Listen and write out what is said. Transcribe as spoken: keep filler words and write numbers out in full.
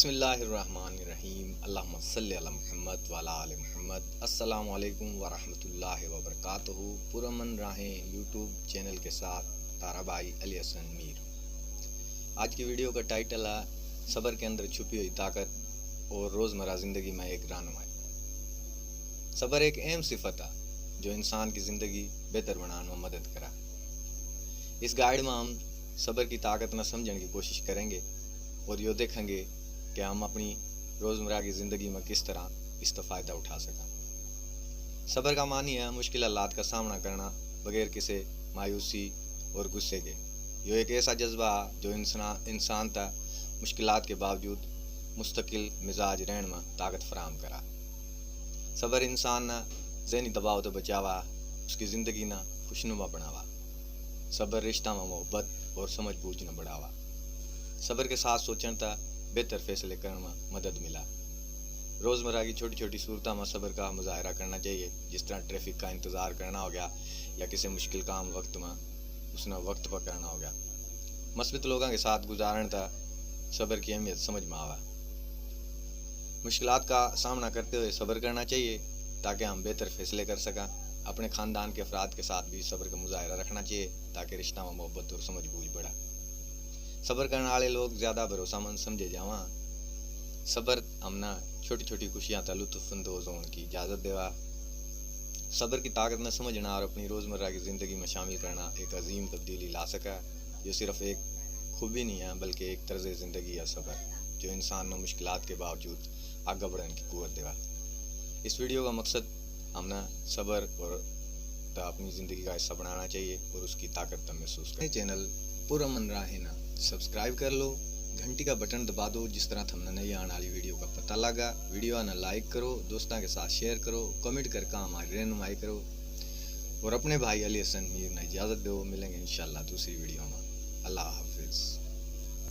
बिस्मिल्लाहिर्रहमानिर्रहीम। अल्लाहुम्मा सल्लि अला मुहम्मद व अला आले मुहम्मद। अस्सलाम वालेकुम व रहमतुल्लाहि व बरकातहू। पुरअमन राहें YouTube चैनल के साथ तारा भाई अली हसन मीर। आज की वीडियो का टाइटल है सब्र के अंदर छुपी हुई ताकत और रोज़मर्रा ज़िंदगी में एक रहनुमाई। सब्र एक अहम सिफत है जो इंसान की ज़िंदगी बेहतर बनाने में मदद करा। इस गाइड में हम सब्र की ताकत न समझने की कोशिश करेंगे और यो देखेंगे कि हम अपनी रोज़मर्रा की ज़िंदगी में किस तरह इसका फ़ायदा उठा सकें। सब्र का मानी है मुश्किल हालात का सामना करना बगैर किसी मायूसी और गुस्से के। यो एक ऐसा जज्बा है जो इंसान, इंसान तक मुश्किलात के बावजूद मुस्तकिल मिजाज रहने में ताकत फराहम करा। सब्र इंसान ना जहनी दबाव तो बचावा, उसकी ज़िंदगी ना खुशनुमा बनावा। सब्र रिश्ता में मोहब्बत और समझ बूझ न बढ़ावा। सब्र के साथ सोचण तै बेहतर फैसले करण में मदद मिला। रोज़मर्रा की छोटी-छोटी सूरतां में सब्र का मुजाहरा करना चाहिए, जिस तरह ट्रैफिक का इंतज़ार करना हो गया या किसी मुश्किल काम वक्त में उसने वक्त पर करना हो गया। मस्बत लोगों के साथ गुजारण तै सब्र की अहमियत समझ में आवा। मुश्किलात का सामना करते हुए सब्र करना चाहिए ताकि हम बेहतर फैसले कर सकें। अपने ख़ानदान के अफराद के साथ भी सब्र का मुजाहरा रखना चाहिए ताकि रिश्ता में मोहब्बत और समझ बूझ बढ़े। सब्र करने वाले लोग ज़्यादा भरोसामंद समझे जावां। सब्र हमने छोटी छोटी खुशियां तक लुत्फ अंदोज होने की इजाज़त देवा। सब्र की ताकत न समझना और अपनी रोज़मर्रा की ज़िंदगी में शामिल करना एक अजीम तब्दीली ला सके। ये सिर्फ एक खूबी नहीं है बल्कि एक तर्ज ज़िंदगी है सब्र, जो इंसान ने मुश्किलात के बावजूद आगे बढ़ने की कुव्वत देवा। इस वीडियो का मकसद हमने सब्र और ता अपनी ज़िंदगी का हिस्सा बनाना चाहिए और उसकी ताकत तब महसूस करें। चैनल पुरअमन राहें ना सब्सक्राइब कर लो, घंटी का बटन दबा दो, जिस तरह थमने नई आने वाली वीडियो का पता लगा। वीडियो ना लाइक करो, दोस्तों के साथ शेयर करो, कमेंट करके हमारी रहनुमाई करो और अपने भाई अली हसन मीर ने इजाज़त दो। मिलेंगे इंशाल्लाह दूसरी वीडियो में। अल्लाह हाफिज़।